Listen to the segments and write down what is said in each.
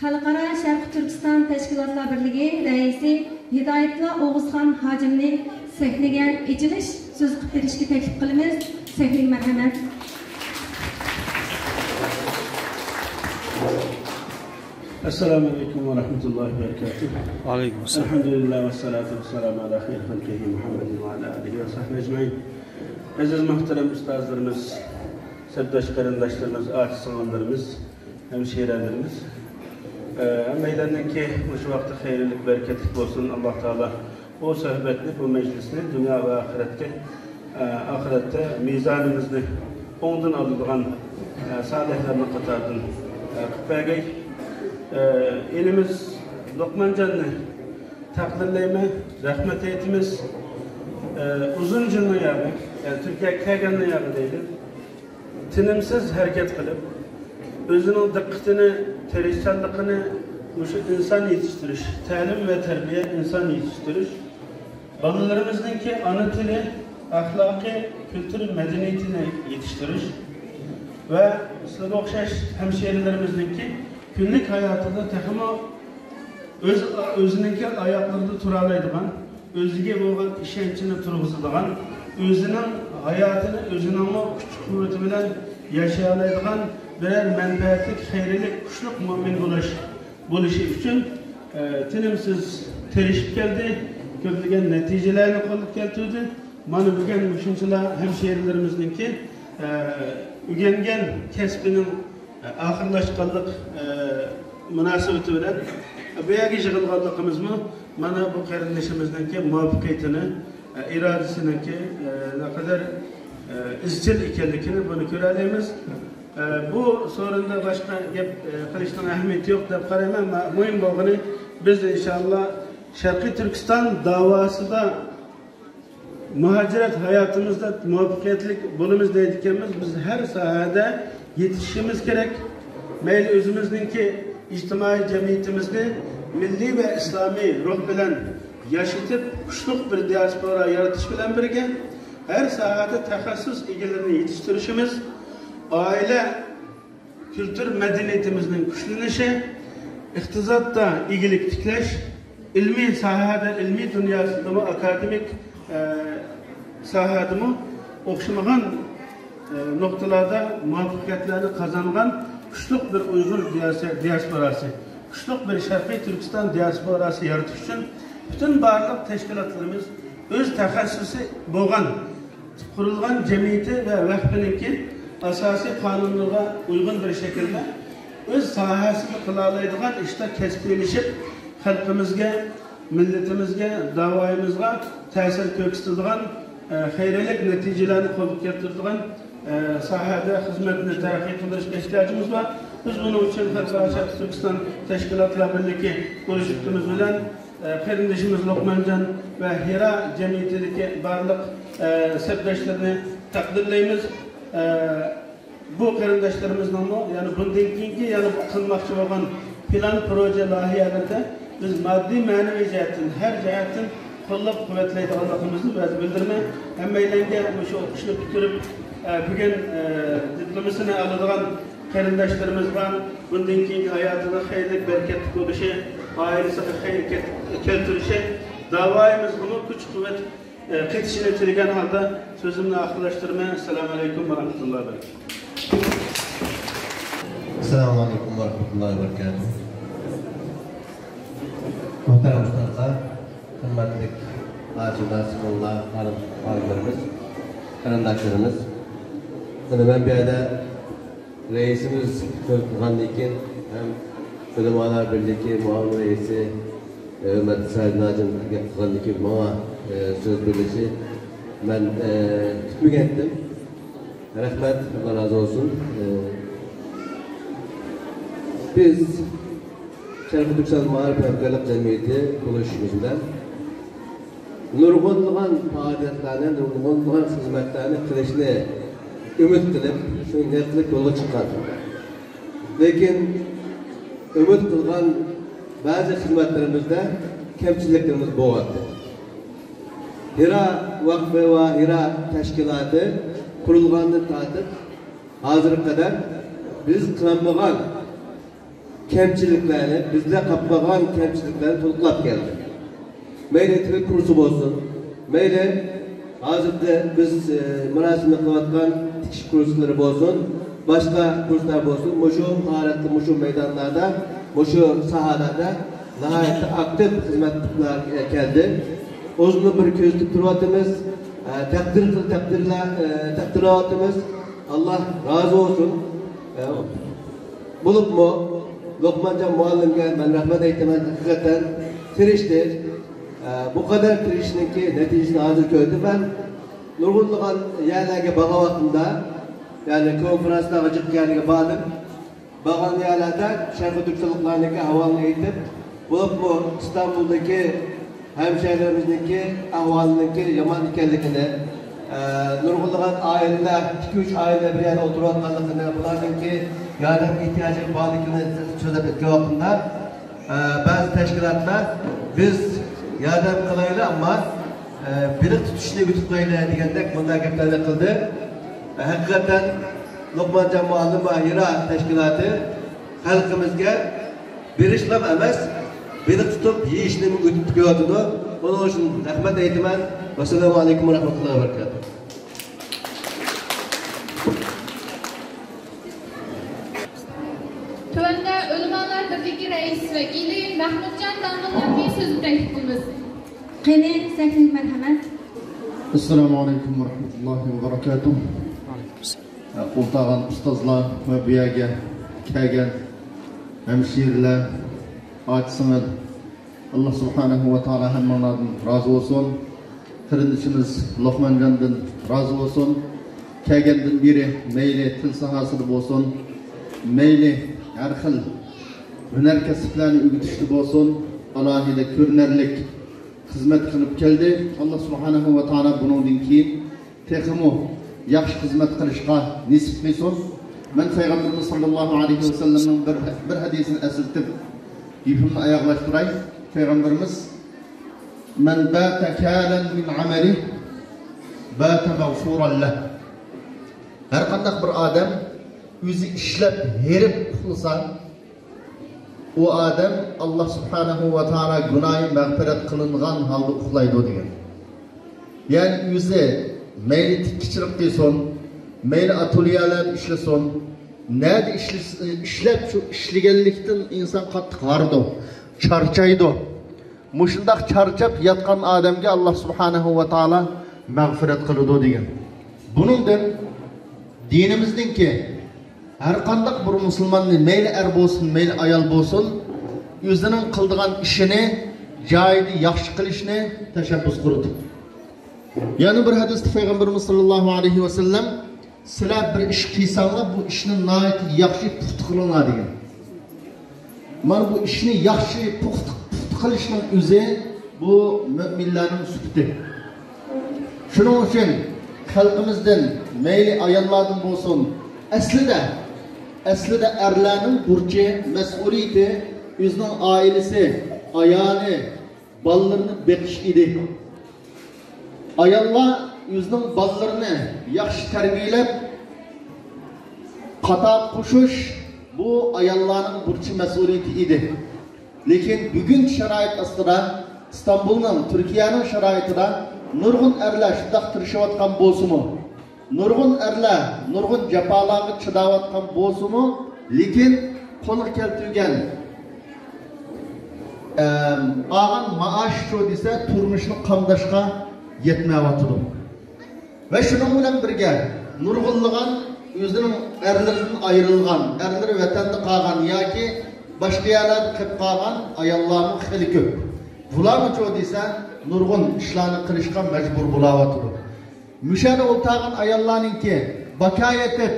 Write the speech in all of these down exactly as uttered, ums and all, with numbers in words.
خەلقئارا شەرقىي تۈركىستان تەشكىلاتلار بىرلىكى رەئىسى ھىدايەتۇللا ئوغۇزخان ھاجىمنى سەھنىگە ئېچىلىش سۆزى قىلىپ بېرىشكە تەكلىپ قىلىمىز. سەھنىگە مەرھەمەت. ئەسسالامۇ ئەلەيكۇم ۋە رەھمەتۇللاھى ۋە بەرىكاتۇھ. ۋەئەلەيكۇم ئەسسالام. ئەلھەمدۇلىللاھ ۋەسسالاتۇ ۋەسسالامۇ ئەلا خەيرى خەلقىھى مۇھەممەدىن ۋە ئەلا ئالىھى ۋە سەھبىھى ئەجمەئىن. ئەزىز مۇھتەرەم ئۇستازلىرىمىز، سەپداش قېرىنداشلىرىمىز، ئاچا-سىڭىللىرىمىز، ھەمشىرەلىرىمىز. ئە، ھەممەيلەننىڭكى مۇشۇ ۋاقتى خەيرلىك، بەرىكەتلىك بولسۇن. ئاللاھ تائالا بۇ سۆھبەتنى، بۇ مەجلىسنى دۇنيا ۋە ئاخىرەتكە، ئە، ئاخىرەتتە مىزانىمىزنى ئوڭدىن ئالىدىغان، ئە، سالىھلارنىڭ قاتارىدىن، ئە، قىلىپ بەرگەي. ئە، ئىنىمىز لوقمانجاننى تەقدىرلەيمەن، رەھمەت ئېيتىمىز. ئە، ئۇزۇن جىلنىڭ ياغى، يەنى تۈركىيەگە كەلگەننىڭ ياغى دەيلى. تىنىمسىز ھەرىكەت قىلىپ، ئۆزىنىڭ دىققىتىنى، تىرىشچانلىقىنى مۇشۇ ئىنسان يېتىشتۈرۈش، تەلىم ۋە تەربىيە، ئىنسان يېتىشتۈرۈش، بالىلىرىمىزنىڭكى ئانا تىلى، ئەخلاقى، كۈلتۈر، مەدەنىيىتىنى يېتىشتۈرۈش ۋە سىلەرگە ئوخشاش ھەمشىرىلىرىمىزنىڭكى كۈنلۈك ھاياتىدا تېخىمۇ ئۆز، ئۆزىنىڭكى ئاياقلىرىدا تۇرالايدىغان، ئۆزىگە بولغان ئىشەنچىنى تۇرغۇزىدىغان، ئۆزىنىڭ ھاياتىنى ئۆزىنىڭمۇ كۈچ-قۇۋۋىتى بىلەن ياشىيالايدىغان بىرەر مەنپەئەتلىك، خەيرلىك، كۈچلۈك مۆمىن بولۇش، بولۇشى ئۈچۈن، ئە، تىنىمسىز تىرىشىپ كەلدى، كۆپلىگەن نەتىجىلەرنى قولغا كەلتۈردى. مانا بۈگۈن مۇشۇنچىلا ھەمشىرىلىرىمىزنىڭكى، ئە، ئۆگەنگەن كەسپىنىڭ ئاخىرلاشقانلىق، ئە، مۇناسىۋىتى بىلەن بۇ يەرگە يىغىلغانلىقىمىزمۇ مانا بۇ قېرىندىشىمىزنىڭكى مۇۋەپپەقىيىتىنى، ئە، ئىرادىسىنىڭكى، ئە، نەقەدەر، ئە، ئىزچىل ئىكەنلىكىنى بۇنى كۆرەلەيمىز. ئە، بۇ سورۇندا باشقا گەپ، ئە، قىلىشنىڭ ئەھمىيىتى يوق دەپ قارايمەن. مۇ-، مۇھىم بولغىنى بىز ئىنشائاللا شەرقىي تۈركىستان داۋاسىدا مۇھاجىرەت ھاياتىمىزدا مۇۋەپپەقىيەتلىك بولىمىز دەيدىكەنمىز، بىز ھەر ساھەدە يېتىشىشىمىز كېرەك. مەيلى ئۆزىمىزنىڭكى ئىجتىمائىي جەمئىيىتىمىزنى مىللىي ۋە ئىسلامىي روھ بىلەن ياشىتىپ، كۈچلۈك بىر دىياسپورا يارىتىش بىلەن بىرگە، ھەر ساھەدە تەخەسسۇس ئىگىلىرىنى يېتىشتۈرۈشىمىز، ئائىلە كۈلتۈر مەدەنىيىتىمىزنىڭ كۈچلىنىشى، ئىقتىسادتا ئىگىلىك تىكلەش، ئىلمىي ساھەدە، ئىلمىي دۇنياسىدىمۇ، ئاكادېمىك، ئە، ساھەدىمۇ ئوخشىمىغان، ئە، نۇقتىلاردا مۇۋەپپەقىيەتلەرنى قازانغان كۈچلۈك بىر ئۇيغۇر دىياسى-، دىياسپوراسى، كۈچلۈك بىر شەرقىي تۈركىستان دىياسپوراسى يارىتىش ئۈچۈن پۈتۈن بارلىق تەشكىلاتلىرىمىز ئۆز تەخەسسۇسى بولغان قۇرۇلغان جەمئىيىتى ۋە ۋەقپىنىڭكى ئاساسىي قانۇنلىرىغا ئۇيغۇن بىر شەكىلدە ئۆز ساھەسىدە قىلالايدىغان ئىشتا كەسىپلىشىپ، خەلقىمىزگە، مىللىتىمىزگە، داۋايىمىزغا تەسىر كۆرسىتىدىغان، ئە، خەيرلىك نەتىجىلەرنى قولغا كەلتۈرىدىغان، ئە، ساھەدە خىزمەتنى تەرەققىي قىلدۇرۇشقا ئېھتىياجىمىز بار. بىز بۇنىڭ ئۈچۈن خەلقئارا شەرقىي تۈركىستان تەشكىلاتلار بىرلىكى بولۇشلۇقىمىز بىلەن، قېرىندىشىمىز لوقمانجان ۋە ھىرا جەمئىيىتىدىكى بارلىق، ئە، سەپداشلىرىنى تەقدىرلەيمىز. ئە، بۇ قېرىنداشلىرىمىزنىڭمۇ يەنە بۇندىن كېيىنكى يەنە قىلماقچى بولغان پىلان، پروژە، لايىھەلىرىدە بىز ماددىي، مەنىۋى جەھەتتىن، ھەر جەھەتتىن قوللاپ قۇۋۋەتلەيدىغانلىقىمىزنى ۋەدە بىلدۈرىمەن. ھەممەيلەنگە مۇشۇ ئوقۇشنى پۈتتۈرۈپ، ئە، بۈگۈن، ئە، دىپلومىسىنى ئالىدىغان قېرىنداشلىرىمىزغا بۇندىن كېيىنكى ھاياتىدا خەيرلىك، بەرىكەتلىك بولۇشى، ئائىلىسىگە خەير كەت-، كەلتۈرۈشى، داۋايىمىزغىمۇ كۈچ-قۇۋۋەت، ئە، قېتىشىنى تىلىگەن ھالدا سۆزۈمنى ئاخىرلاشتۇرىمەن. ئەسسالامۇ ئەلەيكۇم ۋە رەھمەتۇللاھى ۋە بەرىكاتۇھ. ئەسسالامۇ ئەلەيكۇم ۋە رەھمەتۇللاھى ۋە بەرىكاتۇھ. مۇھتەرەم ئۇستازلار، ھۆرمەتلىك ئاچىلار، سىڭىللار، خانىم-، خانىملىرىمىز، قېرىنداشلىرىمىز. مانا مەن بۇ يەردە رەئىسىمىز سۆز قىلغاندىن كېيىن ھەم ئۆلىمالار بىرلىكى مۇئاۋىن رەئىسى، ھۆرمەتلىك سايىدىن ھاجىم گەپ قىلغاندىن كېيىن ماڭا، ئە، سۆز بېرىلىشى مەن، ئە، كۈتمىگەنتىم. رەھمەت، ئاللا رازى بولسۇن. ئە، بىز شەرقىي تۈركىستان مائارىپ ھەمكارلىق جەمئىيىتى بولۇشىمىز بىلەن نۇرغۇنلىغان پائالىيەتلەرنى، نۇرغۇنلىغان خىزمەتلەرنى قىلىشنى ئۈمىد قىلىپ، شۇنى نىيەت قىلىپ يولغا چىققان. لېكىن ئۈمىد قىلغان بەزى خىزمەتلىرىمىزدە كەمچىلىكلىرىمىز بولغانىدى. ھىرا ۋەقپى ۋە ھىرا تەشكىلاتى قۇرۇلغاندىن تارتىپ ھازىرغا قەدەر بىز قىلالمىغان كەمچىلىكلەرنى، بىزدە قاپ قالغان كەمچىلىكلەرنى تولۇقلاپ كەلدى. مەيلى تىل كۇرسى بولسۇن، مەيلى ھازىردا بىز، ئى، مۇراسىمنى قىلىۋاتقان تىكىش كۇرسلىرى بولسۇن، باشقا كۇرسلار بولسۇن، مۇشۇ ماھارەتتە، مۇشۇ مەيدانلاردا، مۇشۇ ساھەلەردە ناھايىتى ئاكتىپ خىزمەت قىلىپ كەلدى. ئۆزىنى بىر كۆزىتىپ تۇرۇۋاتىمىز. ئە، تەقدىر قىل-، تەقدىرلە-، ئە، تەقدىرلەۋاتىمىز. ئاللا رازى بولسۇن. ئە، بولۇپمۇ لوقمانجان مۇئەللىمگە مەن رەھمەت ئېيتىمەن. ھەقىقەتەن تىرىشتى. ئە، بۇ قەدەر تىرىشىشنىڭكى نەتىجىسىنى ھازىر كۆردۈم مەن. نۇرغۇنلىغان يەرلەرگە بارغان ۋاقتىمدا، يەنى كونفېرانسلارغا جىق يەرلەرگە باردىم. بارغان يەرلەردە شەرقىي تۈركىستانلىقلارنىڭكى ئەھۋالىنى ئېيتىپ، بولۇپمۇ ئىستانبۇلدىكى ھەمشەھرىلىرىمىزنىڭكى ئەھۋالىنىڭكى يامان ئىكەنلىكىنى، ئە، نۇرغۇنلىغان ئائىلىلەر، ئىككى، ئۈچ ئائىلە بىر يەردە ئولتۇرۇۋاتقانلىقىنى، بۇلارنىڭكى ياردەم ئېھتىياجى بارلىقىنى سۆزلەپ ئۆتكەن ۋاقتىمدا، ئە، بەزى تەشكىلاتلار، بىز ياردەم قىلايلى، ئەمما، ئە، بېلىق تۇتۇشنى ئۆگىتىپ قويايلى دېگەندەك بۇنداق گەپلەرنى قىلدى. ھەقىقەتەن لوقمانجان مۇئەللىم ۋە ھىرا تەشكىلاتى خەلقىمىزگە بېرىشلام ئەمەس، بېلىق تۇتۇپ يېيىشنىمۇ ئۆگىتىپ كېلىۋاتىدۇ. ئۇنىڭ ئۈچۈن رەھمەت ئېيتىمەن. ۋەسسالامۇ ئەلەيكۇم ۋە رەھمەتۇللاھى ۋە بەرىكاتۇھ. تۆۋەندە ئۆلىمالار بىرلىكى رەئىس ۋەكىلى مەھمۇتجان داندىللارنى سۆزگە تەكلىپ قىلىمىز. قېنى، سەھنىگە مەرھەمەت. ئەسسالامۇ ئەلەيكۇم ۋە رەھمەتۇللاھى ۋە بەرىكاتۇھ. ئولتۇرغان ئۇستازلار ۋە بۇ يەرگە كەلگەن ھەمشىرىلەر، ئاچا-سىڭىل، ئاللا سۇبھانەھۇ ۋە تائالا ھەممىڭلاردىن رازى بولسۇن. قېرىندىشىمىز لوقمانجاندىن رازى بولسۇن. كەلگەندىن بېرى مەيلى تىل ساھەسىدە بولسۇن، مەيلى ھەر خىل ھۈنەر كەسىپلەرنى ئۆگىتىشتە بولسۇن، ئالاھىدە كۆرۈنەرلىك خىزمەت قىلىپ كەلدى. ئاللا سۇبھانەھۇ ۋە تائالا بۇنىڭدىن كېيىن تېخىمۇ ياخشى خىزمەت قىلىشقا نېسىپ قىلسۇن. مەن پەيغەمبىرىمىز ساللاللاھۇ ئەلەيھى ۋەسەللەمنىڭ بىر، بىر ھەدىسىنى ئەسلىتىپ، گېپىمنى ئاياغلاشتۇراي. پەيغەمبىرىمىز، مَنْ بَاتَ كَالًا مِنْ عَمَلِهِ بَاتَ مَغْفُورًا لَهُ. ھەر قانداق بىر ئادەم ئۆزى ئىشلەپ، ھېرىپ ئۇخلىسا، ئۇ ئادەم ئاللا سۇبھانەھۇ ۋە تائالا گۇناھى مەغپىرەت قىلىنغان ھالدا ئۇخلايدۇ دېگەن. يەنى ئۆزى مەيلى تىككۈچىلىك قىلسۇن، مەيلى ئاتېليېلەردە ئىشلىسۇن، نەدە ئىشلىس-، ئىشلەپ، شۇ ئىشلىگەنلىكتىن ئىنسان قاتتىق ھارىدۇ، چارچايدۇ. مۇشۇنداق چارچاپ ياتقان ئادەمگە ئاللا سۇبھانەھۇ ۋە تائالا مەغپىرەت قىلىدۇ دېگەن. بۇنىڭدىن دىنىمىزنىڭكى ھەر قانداق بىر مۇسۇلماننى، مەيلى ئەر بولسۇن، مەيلى ئايال بولسۇن، ئۆزىنىڭ قىلىدىغان ئىشىنى جايىدا ياخشى قىلىشنى تەشەببۇس قىلىدۇ. يەنە بىر ھەدىستە پەيغەمبىرىمىز ساللاللاھۇ ئەلەيھى ۋەسەللەم، سىلەر بىر ئىش قىلساڭلار، بۇ ئىشنى ناھايىتى ياخشى پۇختا قىلىڭلار دېگەن. مانا بۇ ئىشنى ياخشى پۇختا، پۇختا قىلىشنىڭ ئۆزى بۇ مۆمىنلەرنىڭ سۈپىتى. شۇنىڭ ئۈچۈن خەلقىمىزدىن، مەيلى ئاياللاردىن بولسۇن، ئەسلىدە، ئەسلىدە ئەرلەرنىڭ بۇرچى، مەسئۇلىيىتى ئۆزىنىڭ ئائىلىسى، ئايالى، بالىلىرىنى بېقىش ئىدى. ئاياللار ئۆزىنىڭ بالىلىرىنى ياخشى تەربىيەلەپ، قاتار قوشۇش، بۇ ئاياللارنىڭ بۇرچى، مەسئۇلىيىتى ئىدى. لېكىن بۈگۈنكى شارائىت ئاستىدا ئىستانبۇلنىڭ، تۈركىيەنىڭ شارائىتىدا نۇرغۇن ئەرلەر شۇنداق تىرىشىۋاتقان بولسىمۇ، نۇرغۇن ئەرلەر نۇرغۇن جاپالارغا چىداۋاتقان بولسىمۇ، لېكىن قولغا كەلتۈرگەن، ئەم، ئالغان مائاش شۇ دېسە، تۇرمۇشنى قامداشقا يەتمەيۋاتىدۇ. ۋە شۇنىڭ بىلەن بىرگە، نۇرغۇنلىغان ئۆزىنىڭ ئەرلىرىدىن ئايرىلغان، ئەرلىرى ۋەتەندە قالغان ياكى باشقا يەرلەردە قېلىپ قالغان ئاياللارمۇ خېلى كۆپ. بۇلارمۇچۇ دېسە، نۇرغۇن ئىشلارنى قىلىشقا مەجبۇر بولاۋاتىدۇ. مۇشۇ يەردە ئولتۇرغان ئاياللارنىڭكى باكا ئېتىپ،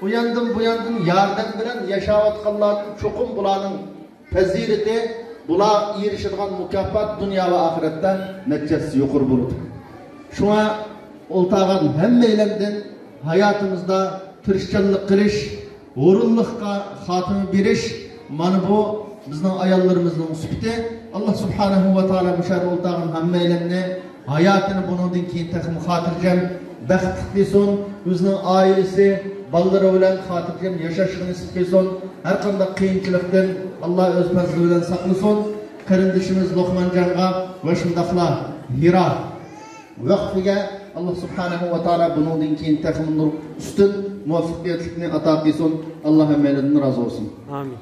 ئۇ ياندىن بۇ ياندىن ياردەم بىلەن ياشاۋاتقانلاردىن چوقۇم بۇلارنىڭ پەزىلىتى، بۇلار ئېرىشىدىغان مۇكاپات دۇنيا ۋە ئاخىرەتتە نەچچە ھەسسە يۇقىرى بولىدۇ. شۇڭا ئولتۇرغان ھەممەيلەندىن ھاياتىمىزدا تىرىشچانلىق قىلىش، ھۇرۇنلۇققا خاتىمە بېرىش، مانا بۇ بىزنىڭ ئاياللىرىمىزنىڭ سۈپىتى. ئاللا سۇبھانەھۇ ۋە تائالا مۇشۇ يەردە ئولتۇرغان ھەممەيلەننى ھاياتىنى بۇنىڭدىن كېيىن تېخىمۇ خاتىرجەم، بەختلىك قىلسۇن. ئۆزىنىڭ ئائىلىسى، بالىلىرى بىلەن خاتىرجەم ياشاشقا نېسىپ قىلسۇن. ھەر قانداق قىيىنچىلىقتىن ئاللا ئۆز پەزلى بىلەن ساقلىسۇن. قېرىندىشىمىز لوقمانجانغا ۋە شۇنداقلا ھىرا ۋەقفىگە ئاللا سۇبھانەھۇ ۋە تائالا بۇنىڭدىن كېيىن تېخىمۇ نۇر ئۈستۈن مۇۋەپپەقىيەتلىكنى ئاتا قىلسۇن. ئاللا ھەممەيلەندىن رازى بولسۇن. ئامىن.